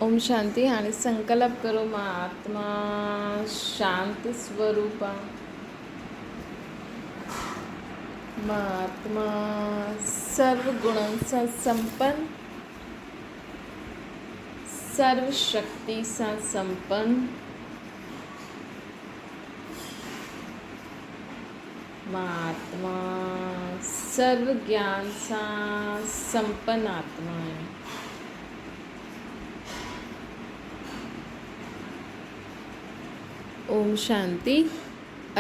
اوم شانتي هاڻي سنڪلپ ڪرو مان آتما شانت سوروپ آ مان آتما سرو گڻن سان سمپن سرو شڪتي سان سمپن مان آتما سرو گيان سان سمپن آتما آهيان. اوم شانتي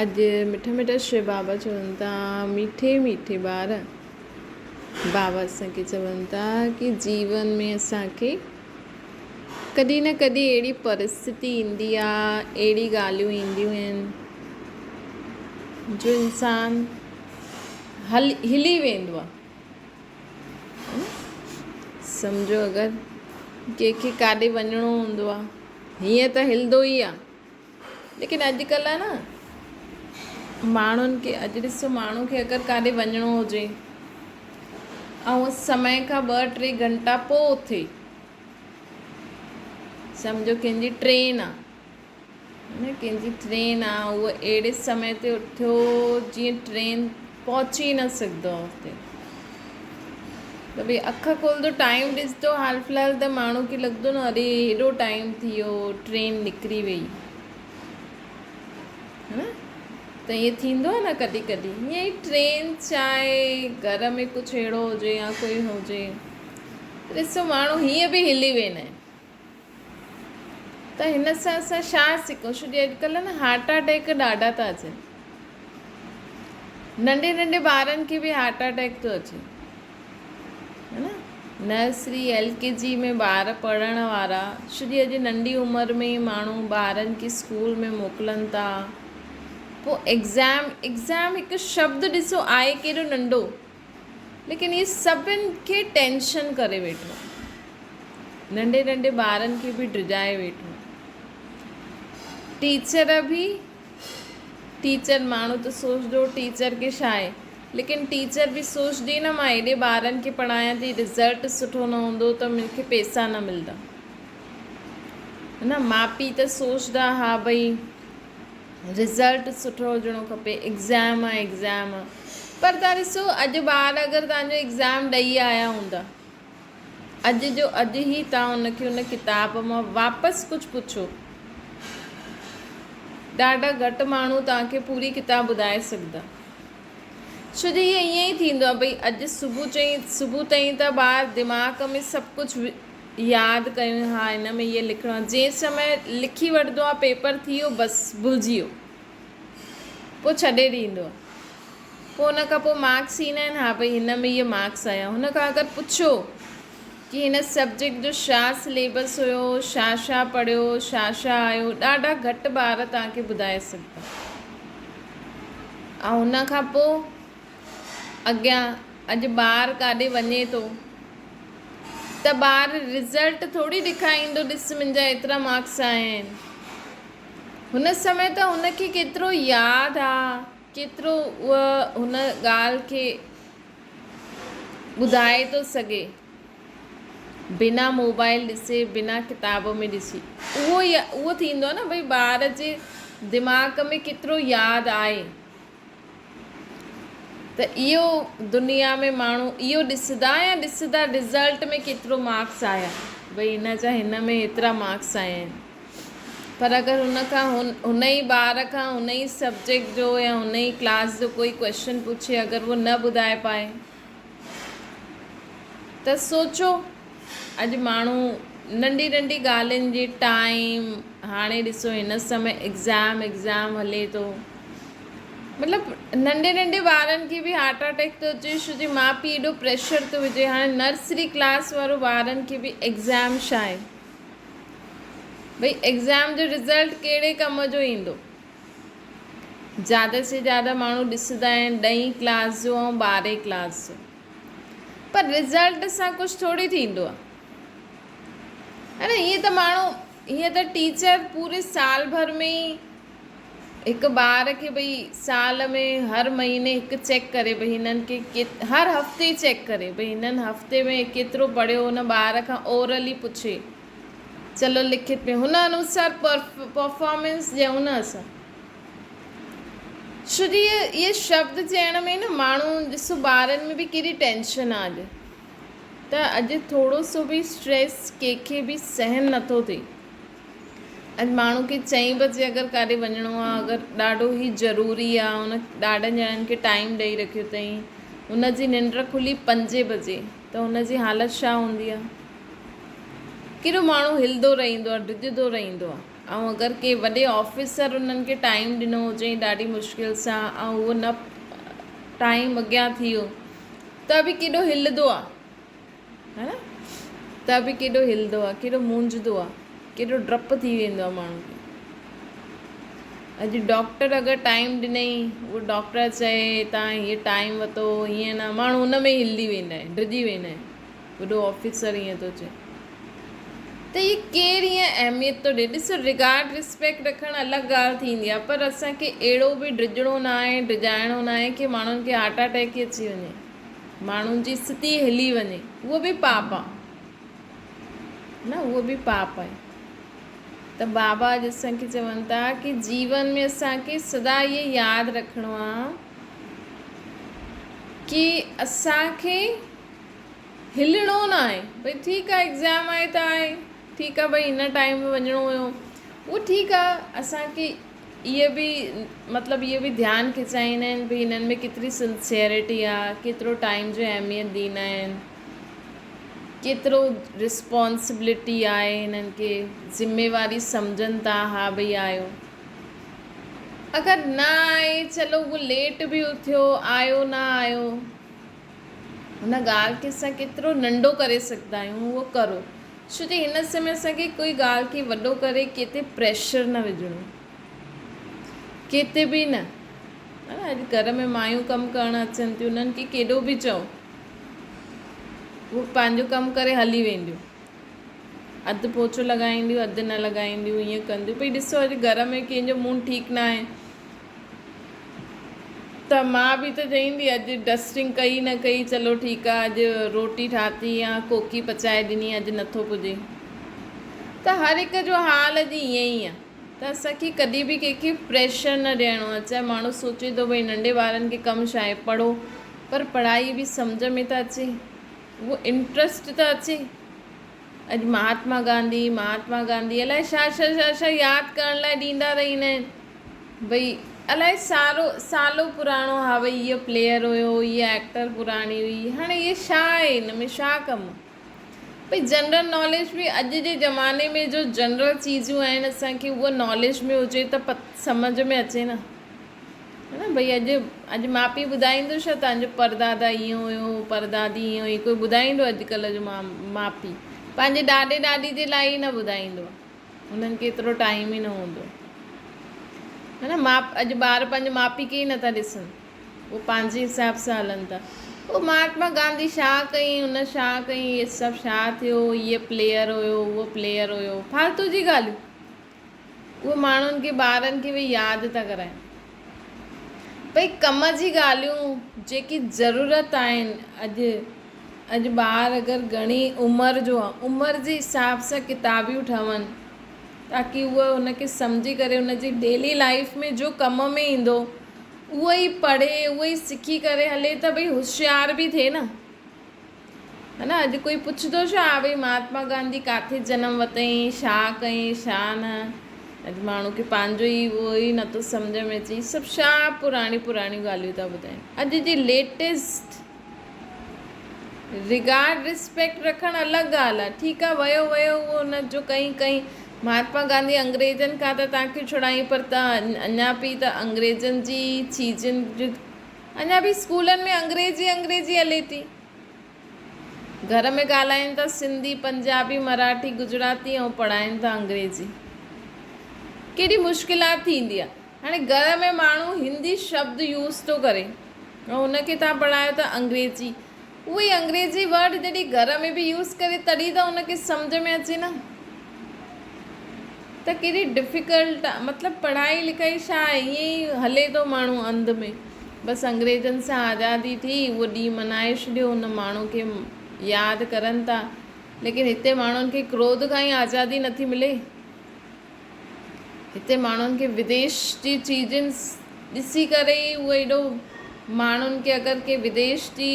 اڄ مٺا مٺا شو بابا چون ٿا ميٺي ميٺي ٻار بابا اسان کي چون ٿا ڪي جيون ۾ اسان کي ڪڏهن نه ڪڏهن اهڙي پرسٿتي ايندي آ اهڙي ڳالهيون اينديون آهن جو انسان هل هلي ويندو آ سمجهو اگر ڪنهن کي ڪاڏي وڃڻو هوندو آ هيئن ته هلندو ئي آ ليڪن اڄڪلهه نه ماڻهن کي اڄ ڏسو ماڻهو کي اگر ڪاڏي وڃڻو هجي ۽ سمي کان ٻه ٽي گهنٽا پوءِ اٿي سمجهو ڪنهن جي ٽرين آ نه ڪنهن جي ٽرين آ اهو اهڙي سمي تي اٿيو جيئن ٽرين پهچي نه سگهندو اتي ته ڀئي اک کولندو ٽائيم ڏسندو حال في الحال ته ماڻهو کي لڳندو نه اري هيڏو ٽائيم ٿي ويو ٽرين نڪري وئي ها ته ائين ٿيندو آهي نه ڪڏهن ڪڏهن ائين ئي ٽرين چاهي گهر ۾ ڪجهه اهڙو هجي يا ڪوئي هجي ڏسو ماڻهو هيئن به هلي ويندا آهن ته هن سان اسان ڇا سکون ڇو جو اڄڪلهه نه هارٽ اٽيڪ ڏاڍا ٿا اچن ننڍي ننڍي ٻارن کي به هارٽ اٽيڪ ٿو اچي ها نه نرسري ايل ڪي جي ۾ ٻار پڙهڻ وارا ڇو جي اڄ ننڍي عمر ۾ ئي ماڻهو ٻارن کي اسڪول ۾ موڪلن ٿا پوء ايگزام ايگزام هڪ شبد ڏسو آهي ڪيڏو ننڍو ليڪن هي سڀن کي ٽينشن ڪري ويٺو آهي. ننڍي ننڍي ٻارن کي به ڊڄائي ويٺو آهي. ٽيچر به ٽيچر ماڻهو ته سوچندو ٽيچر کي ڇا آهي ليڪن ٽيچر به سوچندي نه مان هيڏي ٻارن کي پڙهايان ٿي رزلٽ سٺو نه هوندو ته مون کي پيسا نه ملندا نه ماء پيء ته سوچندا ها ڀئي رزلٽ سٺو هجڻو کپي ايگزام آ ايگزام آ پر تان ڏسو اڄ ٻار اگر تان جو ايگزام ڏئي آيا هوندا اڄ جو اڄ ئي تان ان کي ان ڪتاب مان واپس ڪجهه پڇو ڏاڍا گهٽ ماڻهو تان کي پوري ڪتاب ٻڌائي سگهندا ڇو جو هي ائين ئي ٿيندو آ ڀئي اڄ صبح چئي صبح تائين ته ٻار دماغ ۾ سڀ ڪجهه ياد ڪيون ها هن ۾ هيء لکڻو آهي. جنهن سمي لکي وٺندو آهي پيپر ٿي ويو بس ڀلجي ويو. پوء ڇڏي ڏيندو آهي. پوء ان کان پوء مارڪس ايندا آهن ها ڀئي هن ۾ هيء مارڪس آيا. هن کان اگر پڇو ڪي هن سبجيڪٽ جو ڇا سليبس هيو، ڇا ڇا پڙهيو، ڇا ڇا آيو، ڏاڍا گهٽ ٻار توهان کي ٻڌائي سگهندا. ۽ ان کان پوء اڳيان اڄ ٻار ڪاڏي وڃي ٿو ته ٻار رزلٽ ٿوري ڏيکاريندو ڏس منهنجا ايترا مارڪس آيا آهن. هن سمي ته هن کي ڪيترو ياد آ ڪيترو اهو هن ڳالهه کي ٻڌائي ٿو سگهي بنا موبائل ڏسي بنا ڪتاب ۾ ڏسي اهو اهو ٿيندو آ نه ڀئي ٻار جي دماغ ۾ ڪيترو ياد آهي. ته اهو دنيا ۾ ماڻهو اهو ڏسندا يا ڏسندا رزلٽ ۾ ڪيترو مارڪس آيا ڀئي هن جا هن ۾ هيترا مارڪس آيا آهن پر اگر هن کان هن ئي ٻار کان هن ئي سبجيڪٽ جو يا هن ئي ڪلاس جو ڪوئي ڪويشچن پڇي اگر هو نه ٻڌائي پائي ته سوچو اڄ ماڻهو ننڍي ننڍي ڳالهين جي ٽائيم هاڻي ڏسو هن سمي ايگزام ايگزام هلي ٿو مطلب ننڍي ننڍي ٻارن کي به هارٽ اٽيڪ ٿو اچي ڇو جي ماء پيء ايڏو پريشر ٿو وجهي هاڻي نرسري ڪلاس وارو ٻارن کي به ايگزام ڇا آهي ڀئي ايگزام جو رزلٽ ڪهڙي ڪم جو ايندو زياده سي زياده ماڻهو ڏسندا آهن ڏهين ڪلاس جو ۽ ٻارهين ڪلاس جو پر رزلٽ سان ڪجهه ٿوري ٿيندو آهي ها نه ائين ته ماڻهو ائين ته ٽيچر پوري سال ڀر ۾ ئي هڪ ٻار کي ڀئي سال ۾ هر مهيني هڪ چيڪ ڪري ڀئي هنن کي هر هفتي چيڪ ڪري ڀئي هنن هفتي ۾ ڪيترو پڙهيو هن ٻار کان اورلي پڇي چلو لکت ۾ هن انوسار پرفارمنس ڏيون نه اسان. ڇو جو اهي شبد چئڻ ۾ نه ماڻهو ڏسو ٻارن ۾ به ڪيڏي ٽينشن آ اڄ ته اڄ ٿورو سو به اسٽريس ڪنهن کي به سهن نٿو ٿئي. اڄ ماڻهو کي چئين بجي اگر ڪاڏي وڃڻو آ اگر ڏاڍو ئي ضروري آ ان ڏاڍن ڄڻن کي ٽائيم ڏئي رکيو اٿئي ان جي ننڊ کلي پنجين بجي ته ان جي حالت ڇا هوندي آ ڪيڏو ماڻهو هلندو رهندو آ ڊڄندو رهندو آ ۽ اگر ڪنهن وڏي آفيسر انهن کي ٽائيم ڏنو هجئي ڏاڍي مشڪل سان ۽ اهو نه ٽائيم اڳيان ٿي ويو ته به ڪيڏو هلندو آ ها نه ته به ڪيڏو هلندو آ ڪيڏو مونجهندو آ ڪيڏو ڊپ ٿي ويندو آ ماڻهو کي اڄ ڊاڪٽر اگر ٽائيم ڏنئي اهو ڊاڪٽر چئي تان هيء ٽائيم ورتو هيئن نه ماڻهو ان ۾ هلي ويندا آهن ڊڄي ويندا آهن وڏو آفيسر ائين ٿو چئي ته هي ڪير ائين اهميت ٿو ڏي ڏسو رگارڊ رسپيڪٽ رکڻ الڳ ڳالهه ٿيندي آهي پر اسان کي اهڙو به ڊڄڻو نه آهي ڊڄائڻو نه آهي ڪي ماڻهن کي هارٽ اٽيڪ ئي اچي وڃي ماڻهن جي ستي هلي وڃي اهو به پاپ آهي نه اهو به پاپ آهي ته بابا اڄ اسان کي چون ٿا ڪي جيون ۾ اسان کي سدا اهي ياد رکڻو آهي ڪي اسان کي هلڻو نه آهي ڀئي ٺيڪ آهي ايگزام آهي ته آهي ٺيڪ آهي ڀئي هن ٽائيم ۾ وڃڻو هيو اهو ٺيڪ آهي اسانکي اهي به مطلب اهي به ڌيان کچائيندا آهن ڀئي هنن ۾ ڪيتري سنسيئرٽي آهي ڪيترو ٽائيم جو اهميت ڏيندا آهن ڪيترو رسپانسبلٽي آهي هنن کي ذميواري سمجهن ٿا ها ڀئي آيو اگر نه آئي چلو اهو ليٽ به اٿيو آيو نه آيو هن ڳالهه کي اسان ڪيترو ننڍو ڪري سگهندا آهيون اهو ڪرو ڇو جو هن سمي اسان کي ڪوئي ڳالهه کي وڏو ڪري ڪنهن تي پريشر نه وجهڻو ڪنهن تي به نه اڄ گهر ۾ مايون ڪم ڪرڻ اچن ٿيون انهن کي ڪيڏو به چئو هو پنهنجو ڪم ڪري هلي وينديون اڌ پوچو لڳائينديون اڌ نه لڳائينديون ائين ڪنديون ڀئي ڏسو اڄ گهر ۾ ڪنهن جو موڊ ٺيڪ نه آهي ته مان به ته چئيندي اڄ ڊسٽنگ ڪئي نه ڪئي چلو ٺيڪ آ اڄ روٽي ٺاتي يا ڪوڪي پچائي ڏني اڄ نٿو پڄي ته هر هڪ جو حال اڄ ائين ئي آ ته اسان کي ڪڏهن به ڪنهن کي پريشر نه ڏيڻو آ چاهي ماڻهو سوچي ٿو ڀئي ننڍي ٻارن کي ڪم ڇا آهي پڙهو پر پڙهائي به سمجهه ۾ ته اچي اهو انٽرسٽ ته اچي اڄ مهاتما گانڌي مهاتما گانڌي الائي ڇا ڇا ڇا ڇا ياد ڪرڻ لاء ڏيندا رهندا آهن ڀئي الائي سارو سالو پراڻو ها ڀئي اهو پليئر هيو هيء ايڪٽر پراڻي هئي هاڻي اهي ڇا آهي هن ۾ ڇا ڪم ڀئي جنرل ناليج به اڄ جي زماني ۾ جو جنرل چيزون آهن اسان کي اهو ناليج ۾ هجي ته سمجهه ۾ اچي نه ها نه ڀئي اڄ اڄ ماء پيء ٻڌائيندو ڇا تنهنجو پردادا ائين هيو پردادي ائين هئي ڪوئي ٻڌائيندو اڄڪلهه جو ماء پيء پنهنجي ڏاڏي ڏاڏي جي لاء ئي نه ٻڌائيندو انهن کي ايترو ٽائيم ئي نه هوندو ها نه ماء اڄ ٻار پنهنجي ماء پيء کي ئي نٿا ڏسن هو پنهنجي حساب سان هلن ٿا هو مهاتما گانڌي ڇا ڪئي هن ڇا ڪئي هي سڀ ڇا ٿيو هيء پليئر هيو اهو پليئر هيو فالتو جي ڳالهيون اهي ماڻهن کي ٻارن کي به ياد ٿا ڪرائن ڀئي ڪم جي ڳالهيون جيڪي ضرورت آهن اڄ اڄ ٻار اگر گهڻي عمر جو آ عمر جي حساب سان ڪتابيون ٺهن تاڪي اهو ان کي سمجهي ڪري ان جي ڊيلي لائف ۾ جو ڪم ۾ ايندو اهو ئي پڙهي اهو ئي سکي ڪري هلي ته ڀئي هوشيار به ٿئي نه ها نه اڄ ڪوئي پڇندو ڇا ها ڀئي مهاتما گانڌي ڪاٿي جنم ورتائين ڇا ڪيائين ڇا نه اڄ ماڻهو کي پنهنجو ئي اهو ئي نٿو سمجهه ۾ اچي سڀ ڇا پراڻيون پراڻيون ڳالهيون ٿا ٻڌائين اڄ جي ليٽيسٽ رگارڊ رسپيڪٽ رکڻ الڳ ڳالهه آهي ٺيڪ آهي ويو ويو اهو ان جو ڪئين ڪئين مهاتما گانڌي انگريزن کان ته توهان کي ڇڙائين پر ته اڃا به ته انگريزن جي چيزن جو اڃا به اسڪولن ۾ انگريزي انگريزي هلي ٿي. گهر ۾ ڳالهائين ٿا سنڌي، پنجابي، مراٺي، گجراتي ۽ پڙهائين ٿا انگريزي. ڪيڏي مشڪلات ٿيندي آهي. هاڻي گهر ۾ ماڻهو هندي شبد يوز ٿو ڪري ۽ هن کي توهان پڙهايو ٿا انگريزي. اهو ئي انگريزي ورڊ جڏهن گهر ۾ به يوز ڪري تڏهن ته هن کي سمجهه ۾ اچي نه. ته ڪيڏي ڊفيڪلٽ آ مطلب پڙهائي لکائي ڇا آهي ائين ئي هلي ٿو ماڻهو انڌ ۾ بس انگريزن سان آزادي ٿي اهو ڏينهن منائي ڇڏيو ان ماڻهو کي ياد ڪرن ٿا ليڪن هتي ماڻهن کي ڪروڌ کان ئي آزادي نٿي ملي. هتي ماڻهن کي وديش جي چيزن ڏسي ڪري ئي اهو ايڏو ماڻهن کي اگر ڪي وديش جي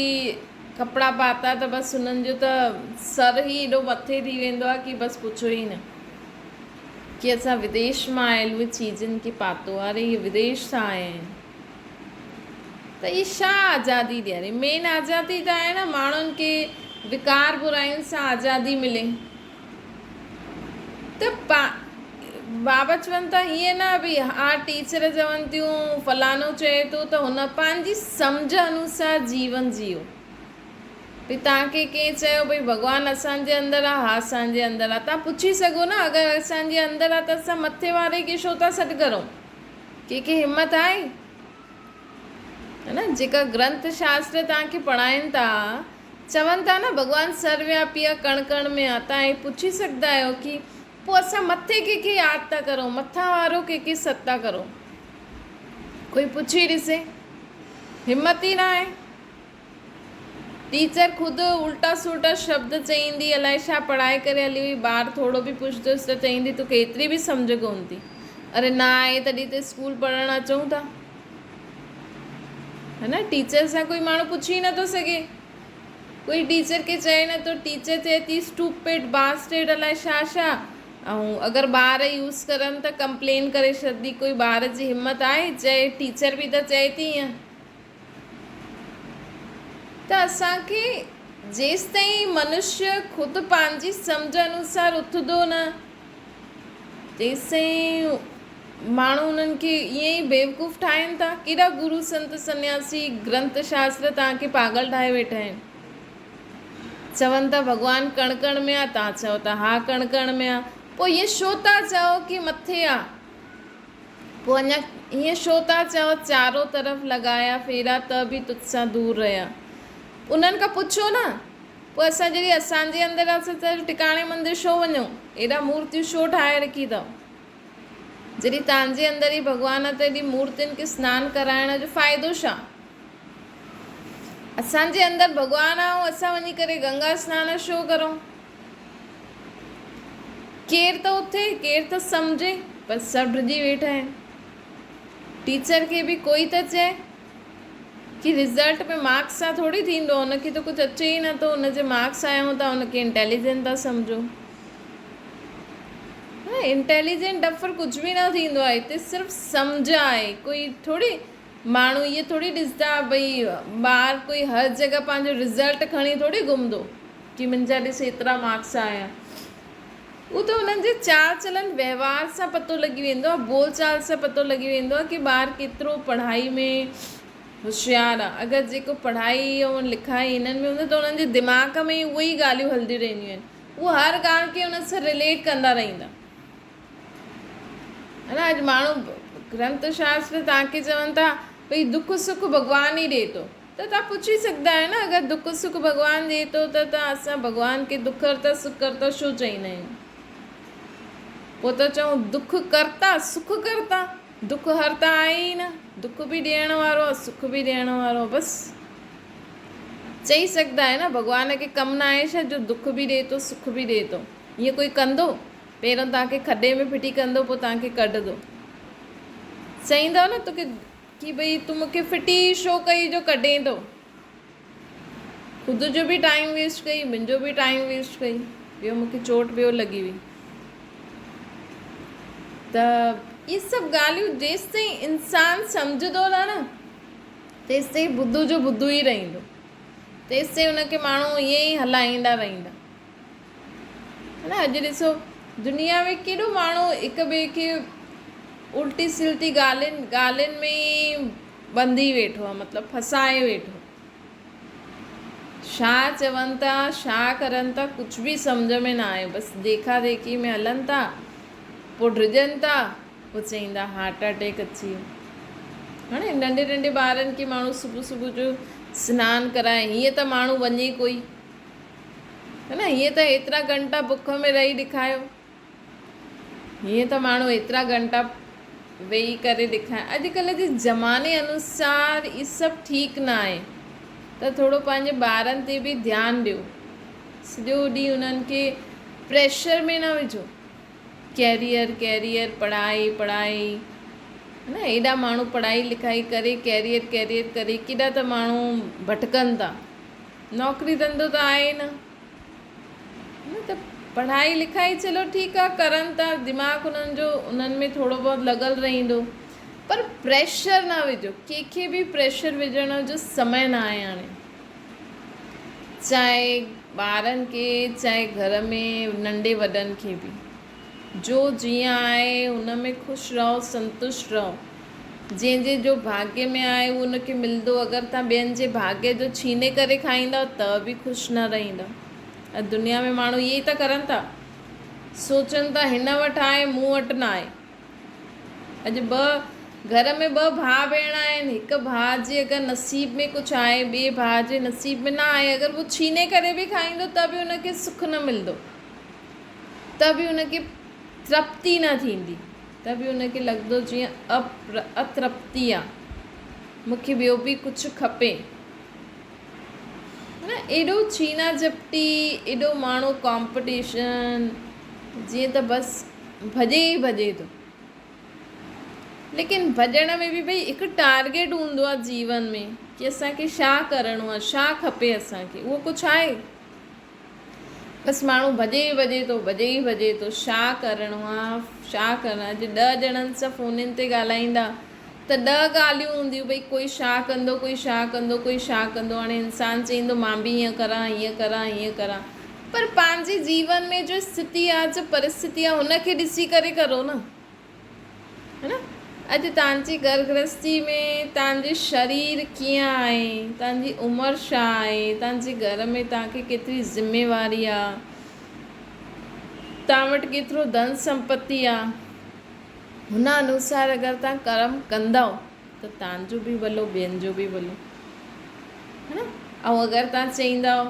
ڪپڙا پاتا ته بس انهن جو ته سر ئي ايڏو مٿي ٿي ويندو آهي ڪي بس پڇو ئي نه ڪي اسان وديش مان آيل اهي چيزن کي پاتو آهي اري اهي وديش سان آيا آهن ته هي ڇا آزادي ڏياري مين آزادي ته آهي نه ماڻهن کي وڪار براين سان آزادي ملي ته پا بابا چون ٿا هيئن نه ڀئي ها ٽيچر چون ٿيون فلاڻو چئي ٿو ته هن پنهنجي سمجهه انوسار جيون جيئو ڀئي توهان کي ڪنهن چيو ڀئي ڀڳوان اسان جي اندر آ ها اسان جي اندر آ توهان پڇي سگهو نه اگر اسان جي اندر آ ته اسان مٿي واري کي ڇو ٿا سڏ ڪرون ڪنهن کي همت آهي ها نه جيڪا گرنٿ شاستر توهان کي پڙهائين ٿا چون ٿا نه ڀڳوان سروياپي آ ڪڻ ڪڻ ۾ آ توهان هي پڇي سگهندا آهيو ڪي پوء اسان مٿي ڪنهن کي ياد ٿا ڪرون مٿان وارو ڪنهن کي سڏ ٿا ڪرون ڪوئي پڇي ڏسي همت ئي نه آهي ٽيچر خود الٽا سلٽا شبد چئيندي الائي ڇا پڙهائي ڪري هلي وئي ٻار ٿورو به پڇندس ته چئيندي توکي ايتري به سمجهه ڪونه ٿي اري نه آهي تڏهن ته اسڪول پڙهڻ اچون ٿا ها نه ٽيچر سان ڪوئي ماڻهو پڇي ئي نٿو سگهي ڪوئي ٽيچر کي چئي نٿو ٽيچر چئي ٿي اسٽوپڊ باسٽرڊ الائي ڇا ڇا ۽ اگر ٻار يوز ڪرن ته ڪمپلين ڪري ڇڏندي ڪوئي ٻار جي همت آهي چئي ٽيچر به ته چئي ٿي ائين ته اسان کي جيستائين منشيه خود پنهنجي سمجهه انوسار اٿندو نه، تيستائين ماڻهو انهن کي ائين ئي بيوقوف ٺاهين ٿا. ڪيڏا گرو، سنت، سنياسي، گرنٿ شاستر توهان کي پاڳل ٺاهي ويٺا آهن. چون ٿا ڀڳوان ڪڻ ڪڻ ۾ آ، توهان چئو ٿا ها ڪڻ ڪڻ ۾ آ، پوء ائين ڇو ٿا چئو ڪي مٿي آ؟ پوء اڃا ائين ڇو ٿا چئو چارو طرف لڳايا ڦيرا ته به تت سان دور رهيا. انهن کان پڇو نه. پوء اسان جڏهن اسان جي اندر آ ته ٽڪاڻي مندر ڇو وڃون؟ ايڏا مورتيون ڇو ٺاهي رکي اٿئو؟ جڏهن توهان جي اندر ئي ڀڳوان آ ته ايڏي مورتين کي سنان ڪرائڻ جو فائدو ڇا؟ اسان جي اندر ڀڳوان آ ۽ اسان وڃي ڪري گنگا سنان ڇو ڪرون؟ ڪير ته اٿي، ڪير ته سمجهي، پر سڀ ڊڄي ويٺا آهن. ٽيچر کي به ڪوئي ته چئي ڪي رزلٽ ۾ مارڪس سان ٿوري ٿيندو آهي، ان کي ته ڪجهه اچي ئي نٿو، ان جي مارڪس آيا هوندا ان کي انٽيليجنٽ ٿا سمجهو. ها انٽيليجنٽ ڊفر ڪجهه به نه ٿيندو آهي، هتي صرف سمجهه آهي، ڪوئي ٿوري ماڻهو اهي ٿوري ڏسندا ڀئي ٻار ڪوئي هر جڳهه پنهنجو رزلٽ کڻي ٿوري گهمندو. ڪي منهنجا ڏس ايترا مارڪس آيا. اهو ته انهن جي چال چلن وهنوار سان پتو لڳي ويندو آهي ٻول چال سان پتو لڳي ويندو آهي ڪي ٻار ڪيترو پڙهائي ۾ هوشيار آهي اگر جيڪو پڙهائي ۽ لکائي انهن ۾ هوندو ته انهن جي دماغ ۾ اهي ئي ڳالهيون هلنديون رهنديون آهن اهو هر ڳالهه کي ان سان رليٽ ڪندا رهندا نه اڄ ماڻهو گرنٿ شاستر توهان کي چون ٿا ڀئي دک سک ڀڳوان ئي ڏئي ٿو ته توهان پڇي سگهندا آهيو نه اگر دک سک ڀڳوان ڏئي ٿو ته توهان اسان ڀڳوان کي دک ڪرتا سک ڪرتا ڇو چئيندا آهيون پوء ته چئون دک ڪرتا سک ڪرتا دک هرتا آهي ئي نه دک به ڏيڻ وارو آهي سک به ڏيڻ وارو آهي بس چئي سگهندا آهيو نه ڀڳوان کي ڪم نه آهي ڇا جو دک به ڏئي ٿو سک به ڏئي ٿو ائين ڪوئي ڪندو پهريون توهان کي کڏي ۾ ڦٽي ڪندو پوء توهان کي ڪڍندو. چئيندو نه توکي ڪي ڀئي تون مون کي ڦٽي ئي ڇو ڪئي جو ڪڍين ٿو. خود جو به ٽائيم ويسٽ ڪئي منهنجو به ٽائيم ويسٽ ڪئي ٻيو مون کي چوٽ ٻيو لڳي وئي. ته اهي سڀ ڳالهيون جيستائين انسان سمجهندو نه نه تيستائين بدو جو بدو ئي رهندو. تيستائين ان کي ماڻهو ائين ئي هلائيندا رهندا. ها نه اڄ ڏسو دنيا ۾ ڪيڏو ماڻهو هڪ ٻئي کي الٽي سلٽي ڳالهين ڳالهين ۾ ئي ٻنڌي ويٺو آهي مطلب ڦسائي ويٺو ڇا چون ٿا ڇا ڪرن ٿا ڪجهه به سمجهه ۾ نه آيو بس ديکا ديکي ۾ هلن ٿا پوء ڊڄن ٿا پوء چئيندا هارٽ اٽيڪ اچي ويو هاڻي ننڍي ننڍي ٻارن کي ماڻهو صبح صبح جو سنان ڪرائي هيئن ته ماڻهو وڃي ڪوئي ها نه هيئن ته ايترا گهنٽا بک ۾ رهي ڏيکايو هيئن ته ماڻهو ايترا گهنٽا ويهي ڪري ڏيکائي اڄڪلهه جي زماني انوسار اهي سڀ ٺيڪ نه آهي ته ٿورو پنهنجي ٻارن تي به ڌيان ڏيو. سڄو ڏينهن انهن کي پريشر ۾ نه وجهو. ڪيريئر ڪيريئر پڙهائي پڙهائي نه ايڏا ماڻهو پڙهائي لکائي ڪري ڪيريئر ڪيريئر ڪري ڪيڏا ته ماڻهو ڀٽڪن ٿا نوڪري ڌنڌو ته آهي نه نه ته پڙهائي لکائي چلو ٺيڪ آهي ڪرن ٿا دماغ انهن جو انهن ۾ ٿورو بهت لڳل رهندو پر پريشر نه وجهو ڪنهن کي به پريشر وجهڻ جو سمي نه آهي هاڻي چاهي ٻارن کي چاهي گهر ۾ ننڍي وڏن کي به جو جيئن آهي ان ۾ خوش رهو سنتشٽ رهو جنهن جي جو ڀاڳيه ۾ آهي اهو ان کي ملندو اگر توهان ٻين جي ڀاڳيه جو ڇيني ڪري کائيندؤ ته به خوش نه رهندؤ اڄ دنيا ۾ ماڻهو اهي ئي ته ڪرن ٿا سوچن ٿا هن وٽ آهي مون وٽ نه آهي اڄ ٻه گهر ۾ ٻه ڀاء ڀيڻ آهن هڪ ڀاء جي اگر نصيب ۾ ڪجهه آهي ٻئي ڀاء جي نصيب ۾ نه آهي اگر هو ڇيني ڪري به کائيندو ته به ان کي سک نه ملندو ته به ان کي ترپتي نه ٿيندي ته به ان کي لڳندو جيئن اترپتي آ مون کي ٻيو به ڪجهه کپي نه ايڏو ڇينا جهپٽي ايڏو ماڻهو ڪامپٽيشن جيئن ته بس ڀڄي ئي ڀڄي ٿو ليڪن ڀڄڻ ۾ به ڀئي هڪ ٽارگيٽ هوندو آهي جيون ۾ ڪي اسان کي ڇا ڪرڻو آهي ڇا کپي اسان کي اهو ڪجهه آهي بس ماڻهو ڀڄي ئي ڀڄي ٿو ڀڄي ئي ڀڄي ٿو ڇا ڪرڻو آهي ڇا ڪرڻو آهي اڄ ڏهه ڄڻن سان فونن تي ڳالهائيندا ته ڏهه ڳالهيون هونديون ڀئي ڪوئي ڇا ڪندو ڪوئي ڇا ڪندو ڪوئي ڇا ڪندو هاڻي انسان چئيندو مان به هيئن ڪران هيئن ڪران هيئن ڪران پر پنهنجي جيون ۾ جو اسٿتي آ جو پرسٿتي آ ان کي ڏسي ڪري ڪرو نه ها نه اڄ توهان جي گهر گرهستي ۾ توهان جي شرير ڪيئن آهي توهان جي عمر ڇا آهي توهان جي گهر ۾ توهان کي ڪيتري ذميواري آ توهان وٽ ڪيترو ڌن سمپتي آ هن انوسار اگر توهان ڪرم ڪندؤ ته توهان جو به ڀلو ٻين جو به ڀلو ها نه ۽ اگر توهان چئيندؤ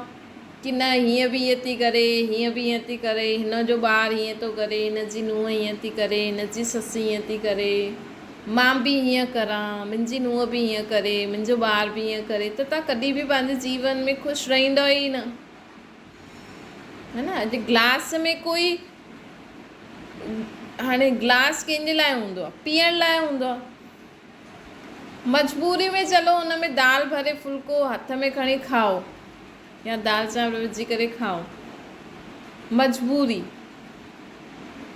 ڪي نه هيئن به ائين ٿي ڪري هيئن به ائين ٿي ڪري هن جو ٻار هيئن ٿو ڪري هن جي نونهن هيئن ٿي ڪري هن جي سس هيئن ٿي ڪري مان به هيئن ڪران منهنجي نونهن به هيئن ڪري منهنجو ٻار به هيئن ڪري ته توهان ڪڏهن به پنهنجي جيون ۾ خوش رهندؤ ئي نه ها نه اڄ گلاس ۾ ڪوئي هاڻي گلاس ڪنهن جي لاء هوندو آهي پيئڻ لاء هوندو آهي مجبوري ۾ چلو ان ۾ دال ڀري ڦلڪو هٿ ۾ کڻي کائو يا دال چانور وجهي ڪري کائو مجبوري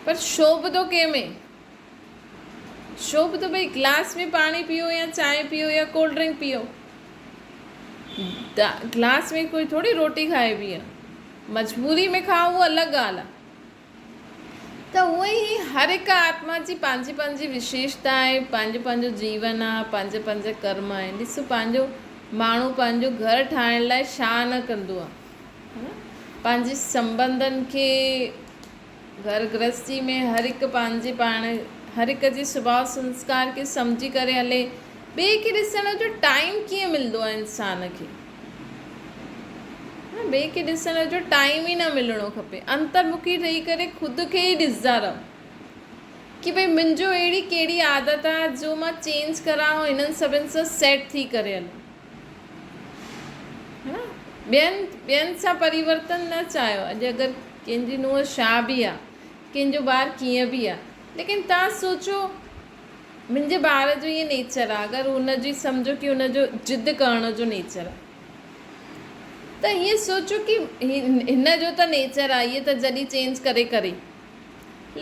پر شوڀ ٿو ڪنهن ۾ شوڀ ٿو ڀئي گلاس ۾ پاڻي پيئو يا چانهه پيئو يا ڪولڊ ڊرنڪ پيئو گلاس ۾ ڪوئي ٿوري روٽي کائبي آهي مجبوري ۾ کائو اها الڳ ڳالهه آهي ته اونئن ئي هر هڪ آتما جي پنهنجي پنهنجي وشيشتا آهي، پنهنجو پنهنجو جيون آهي، پنهنجا پنهنجا ڪرم آهن. ڏسو پنهنجو ماڻهو پنهنجو گهر ٺاهڻ لاء ڇا نه ڪندو آهي. پنهنجي سنٻنڌن کي گهر گرهستي ۾ هر هڪ پنهنجي پاڻ هر هڪ جي سڀاء سنسڪار کي سمجهي ڪري هلي ٻئي کي ڏسڻ جو ٽائيم ڪيئن ملندو آهي انسان کي. ٻئي کي ڏسڻ جو ٽائيم ئي نه ملڻو کپي. انترمکي رهي ڪري خود کي ئي ڏسندا رهو ڪي ڀئي منهنجو اهڙي ڪهڙي عادت آ جو مان چينج ڪران ۽ هنن سڀن سان سيٽ ٿي ڪري هلان. ها نه ٻين ٻين سان پريورتن نه چاهيو. اڄ اگر ڪنهن جي نونهن ڇا به آ، ڪنهن جو ٻار ڪيئن به آ، ليڪن توهان سوچو منهنجي ٻار جو ائين نيچر آ اگر هن جي سمجهو ڪي هن جو ضد ڪرڻ جو نيچر آ ته ائين سوچو ڪي هن جو ته نيچر آ هيء ته جڏهن چينج ڪري ڪري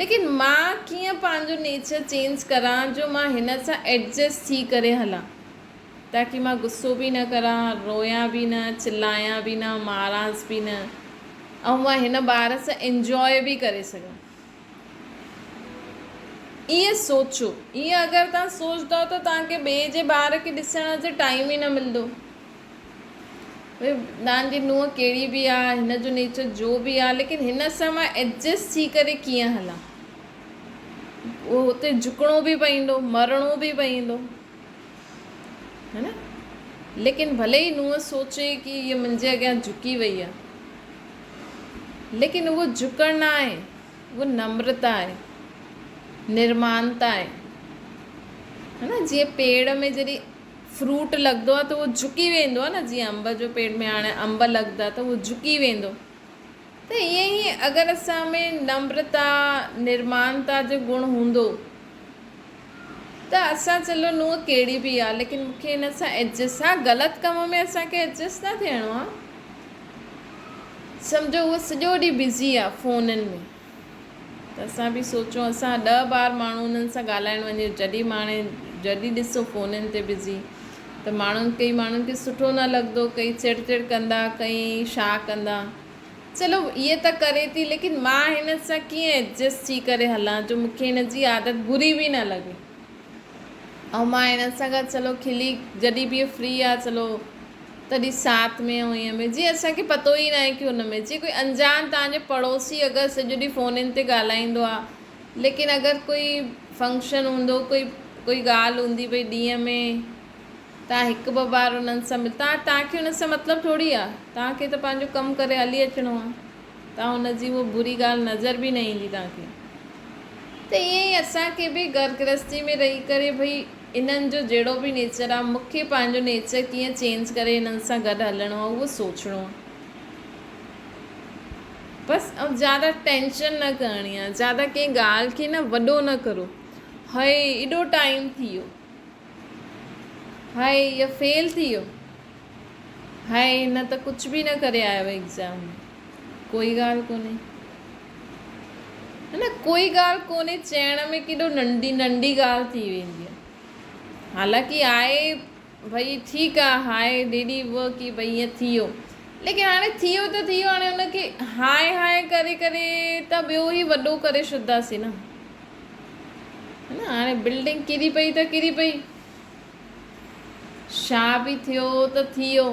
ليڪن مان ڪيئن پنهنجو نيچر چينج ڪران جو مان هن سان ايڊجسٽ ٿي ڪري هلان تاڪي مان غصو به نه ڪران رويان به نه چلايان به نه مارانس به نه ۽ مان هن ٻار سان انجواء به ڪري سگهان. ائين سوچو. ائين اگر توهان سوچندؤ ته توهان کي ٻئي جي ٻار کي ڏسڻ جو ٽائيم ئي نه ملندو. ڀئي توهان جي نونهن ڪهڙي به آ، هن جو نيچر جو به آ، ليڪن هن سان مان ايڊجسٽ ٿي ڪري ڪيئن هلان. اهو هتي جهڪڻو به پئيندو، مرڻو به پئيندو. ها نه؟ ليڪن ڀلي ئي نونهن سوچي ڪي هيء منهنجي اڳيان جهڪي وئي آ. ليڪن اهو جهڪڻ نه آهي، اهو نمرتا آهي، نرمانتا آهي. ها نه جيئن پيڙ ۾ جڏهن فروٽ لڳندو آهي ته اهو جهڪي ويندو آهي نه جيئن انب جو پيڙ ۾ هاڻي انب لڳندا ته اهو جهڪي ويندو. ته ائين ئي اگر اسان ۾ نمرتا، نرمانتا جو گڻ هوندو ته اسان چلو نونهن ڪهڙي به آ ليڪن مون کي هن سان ايڊجسٽ ها غلط ڪم ۾ اسان کي ايڊجسٽ نه ٿيڻو آ. سمجهو هوء سڄو ڏينهن بزي آ فونن ۾ ته اسان به سوچون اسان ڏهه بار ماڻهو انهن سان ڳالهائڻ وڃي جڏهن ماڻي جڏهن ڏسو فونن تي بزي ته ماڻهن ڪئي ماڻهن کي سٺو نه لڳندو ڪئي چڙ چڙ ڪندا ڪئي ڇا ڪندا چلو اهي ته ڪري ٿي ليڪن مان هن سان ڪيئن ايڊجسٽ ٿي ڪري هلان جو مون کي هن جي عادت بري به نه لڳي ۽ مان هن سان گڏ چلو کلي جڏهن به فري آ چلو تڏهن ساٿ ۾ ۽ ائين ۾ جيئن اسان کي پتو ئي ناهي ڪي هن ۾ جيئن ڪوئي انجان توهان جو پڙوسي اگر سڄو ڏينهن فونن تي ڳالهائيندو آ ليڪن اگر ڪوئي فنڪشن هوندو ڪوئي ڪوئي ڳالهه هوندي ڀئي ڏينهن ۾ توهان هڪ ٻه بار انهن سان مل توهان توهان کي انهن سان مطلب ٿوري آ توهان کي ته پنهنجو ڪم ڪري هلي اچڻو آ توهان ان جي اها بري ڳالهه نظر به نه ايندي توهان کي ته ائين ئي اسان کي به گهر گرهستي ۾ رهي ڪري ڀئي انهن جو جهڙو به نيچر آ مون کي پنهنجو نيچر ڪيئن چينج ڪري انهن سان گڏ هلڻو آ اهو سوچڻو آ بس ۽ زياده ٽينشن نه ڪرڻي آ زياده ڪنهن ڳالهه کي نه وڏو نه ڪرو هاء ايڏو ٽائيم ٿي ويو هاء اهو فيل ٿي ويو. هاء هن ته ڪجهه به نه ڪري آيو ايگزام ۾. ڪوئي ڳالهه ڪونهي. نه ڪوئي ڳالهه ڪونهي چئڻ ۾ ڪيڏو ننڍي ننڍي ڳالهه ٿي ويندي آهي. حالانڪه آهي ڀئي ٺيڪ آ هاء ڊيڊي اهو ڪي ڀئي ائين ٿي ويو ليڪن هاڻي ٿي ويو ته ٿي ويو هاڻي ان کي هاء هاء ڪري ڪري ته ٻيو ئي وڏو ڪري ڇڏنداسين نه. نه هاڻي بلڊنگ ڪري پئي ته ڪري پئي ڇا به ٿيو ته ٿي ويو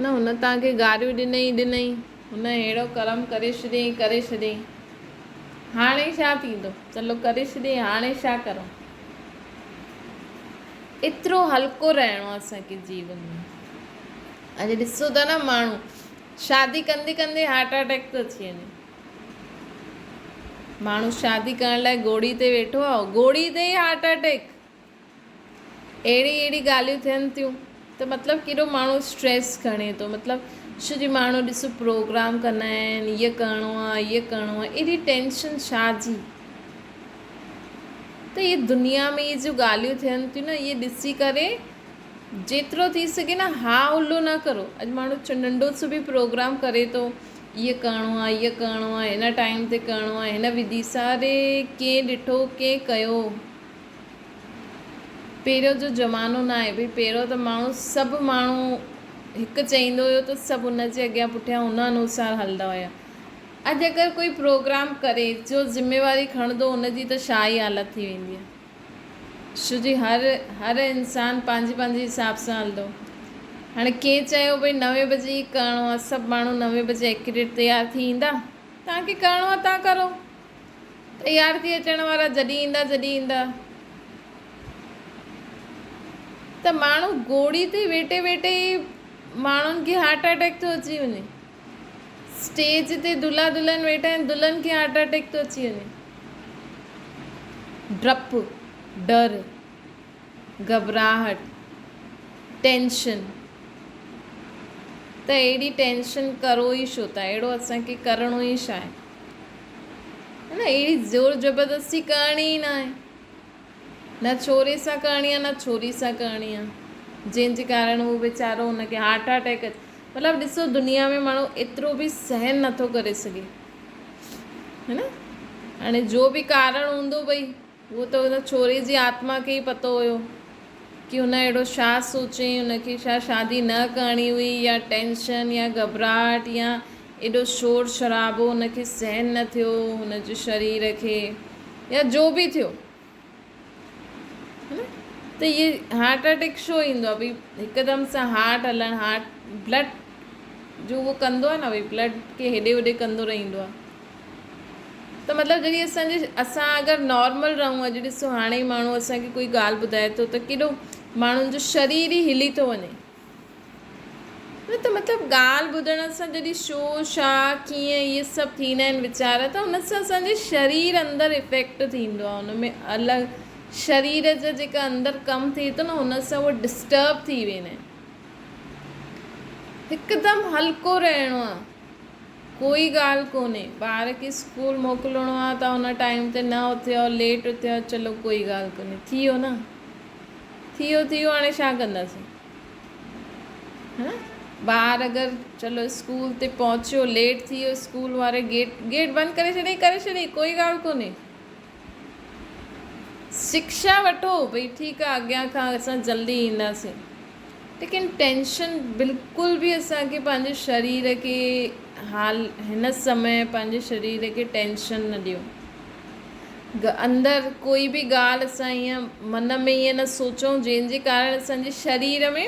نه هن توهان کي گاريون ڏنئي ڏنئي هن اهڙو ڪرم ڪري ڇڏيائين ڪري ڇڏيائين هاڻي ڇا ٿيندو چلو ڪري ڇڏيائين هاڻي ڇا ڪرون ايترو هلڪو رهڻو اسان کي جيون ۾ اڄ ڏسو ٿا نه ماڻهو شادي ڪندي ڪندي هارٽ اٽيڪ ٿو اچي وڃي ماڻهو شادي ڪرڻ لاء گهوڙي تي ويٺو آ گهوڙي تي ئي هارٽ اٽيڪ اهڙي اهڙي ڳالهيون ٿين ٿيون ته مطلب ڪيڏو ماڻهو اسٽريس کڻي ٿو مطلب ڇو جي ماڻهو ڏسو پروگرام ڪندا آهن هيء ڪرڻو آ هيء ڪرڻو آ ايڏي ٽينشن ڇا جي ته هي دنيا ۾ هي جو ڳالهيون ٿين ٿيون نه اهي ڏسي ڪري جيترو ٿي سگهي نه ها هلو نه ڪرو اڄ ماڻهو ننڍو سو به پروگرام ڪري ٿو هيء ڪرڻو آ، هيء ڪرڻو آ، هن ٽائيم تي ڪرڻو آ، هن وڌي سان اري ڪنهن ڏٺو، ڪنهن ڪيو. پهريون جو زمانو نه آهي ڀئي پهريون ته ماڻهو سڀ ماڻهو هڪ چئيندو هيو ته سڀ ان جي اڳيان پٺيان ان انوسار هلندا هيا. اڄ اگر ڪوئي پروگرام ڪري جو ذميواري کڻندو ان جي ته ڇا ئي حالت ٿي ويندي آ. ڇو جي هر هر انسان پنهنجي پنهنجي حساب سان هلندو. هاڻي ڪنهن چيو ڀئي نوين بجي ئي ڪرڻو آهي سڀ ماڻهو نوين بجي ايڪيوريٽ تيار ٿي ايندا. توهان کي ڪرڻو آهي توهان ڪرو. تيار ٿي اچڻ وارا جڏهن ايندا جڏهن ايندا. ته ماڻهو گهوڙي تي ويٺي ويٺي ئي ماڻهن کي هارٽ اٽيڪ ٿو اچي وڃي. اسٽيج تي دلها دلهن ويٺا آهن دلهن کي هارٽ اٽيڪ ٿو اچي وڃي. ڊپ، ڊر، گهٻراهٽ، ٽينشن ته اهڙي ٽينشن ڪرو ئي ڇو ٿا اهڙو اسان کي ڪرڻو ئي ڇا آهي نه اهڙي زور زبردستي ڪرڻي ئي ناهي نه ڇوري سان ڪرڻي آهي نه ڇوري سان ڪرڻي آهي جنهن جي ڪارڻ هو ويچارو هن کي هارٽ اٽيڪ اچي مطلب ڏسو دنيا ۾ ماڻهو ايترو به سهن نٿو ڪري سگهي هي نه هاڻي جو به ڪارڻ هوندو ڀئي اهو ته ان ڇوري جي آتما کي ئي پتو هيو ڪي هن اهڙو ڇا سوچيائين هن کي ڇا شادي نه ڪرڻي هئي يا ٽينشن يا گهٻراهٽ يا ايڏو شور شرابو هن کي سهن نه ٿيو هن جي شرير کي يا جو به ٿيو هي نه ته اهي هارٽ اٽيڪ ڇو ايندو آهي ڀئي هڪدم سان هارٽ هلڻ هارٽ بلڊ جو اهو ڪندو آهي نه ڀئي بلڊ کي هيڏي هوڏي ڪندو رهندو آهي ته مطلب جڏهن اسان جي اسان اگر نارمل رهون اڄ ڏسو هاڻي ئي ماڻهو اسان کي ڪوئي ڳالهه ٻڌائي ٿو ته ڪيڏو ماڻهن جو شرير ئي هلي ٿو وڃي نه ته مطلب ڳالهه ٻڌڻ سان جڏهن ڇو ڇا ڪيئن اهي سڀ ٿيندا آهن ويچار ته ان سان اسان جي شرير اندر افيڪٽ ٿيندو آهي ان ۾ الڳ شرير جا جيڪا اندر ڪم ٿئي ٿو نه ان سان اهو ڊسٽرب ٿي ويندا آهن هڪدم هلڪو رهڻو آهي. ڪوئي ڳالهه ڪونهي ٻار کي اسڪول موڪلڻو آ ته ان ٽائيم تي نه اٿيو ليٽ اٿيو چلو ڪوئي ڳالهه ڪونهي ٿي ويو نه ٿي ويو ٿي ويو هاڻي ڇا ڪنداسين ها ٻار اگر چلو اسڪول تي پهچيو ليٽ ٿي ويو اسڪول واري گيٽ گيٽ بند ڪري ڇڏي ڪري ڇڏي ڪوئي ڳالهه ڪونهي شڪشا وٺو ڀئي ٺيڪ آ اڳيان کان اسان جلدي اينداسين ليڪن ٽينشن بلڪل به اسان کي پنهنجي شرير کي حال هن سمي پنهنجي شرير کي ٽينشن نه ڏيو اندر ڪوئي به ڳالهه اسان ائين من ۾ ائين نه سوچون جنهن جي ڪارڻ اسان جي شرير ۾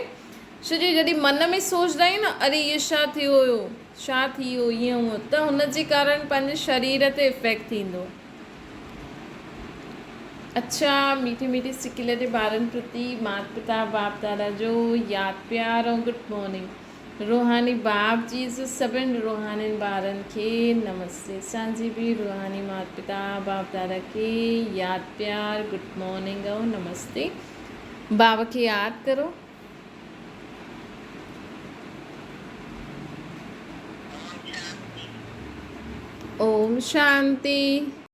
ڇو جو جڏهن من ۾ سوچدا آهيون نه اري اهو ڇا ٿيو هيو ڇا ٿي ويو ائين هونئن ته هن جي ڪارڻ پنهنجي شرير تي افيڪٽ ٿيندو اڇا ميٺي ميٺي سڪيلڌي ٻارن پرتي مات پتا باپ دادا جو ياد پيار ۽ گڊ مارننگ روحاني باپ جي جو سڀن روحانين ٻارن کي نمستي اسان جي به روحاني مات پتا باپ دادا کي ياد پيار گڊ مارننگ ۽ نمستي باب کي ياد ڪرو. اوم شانتي.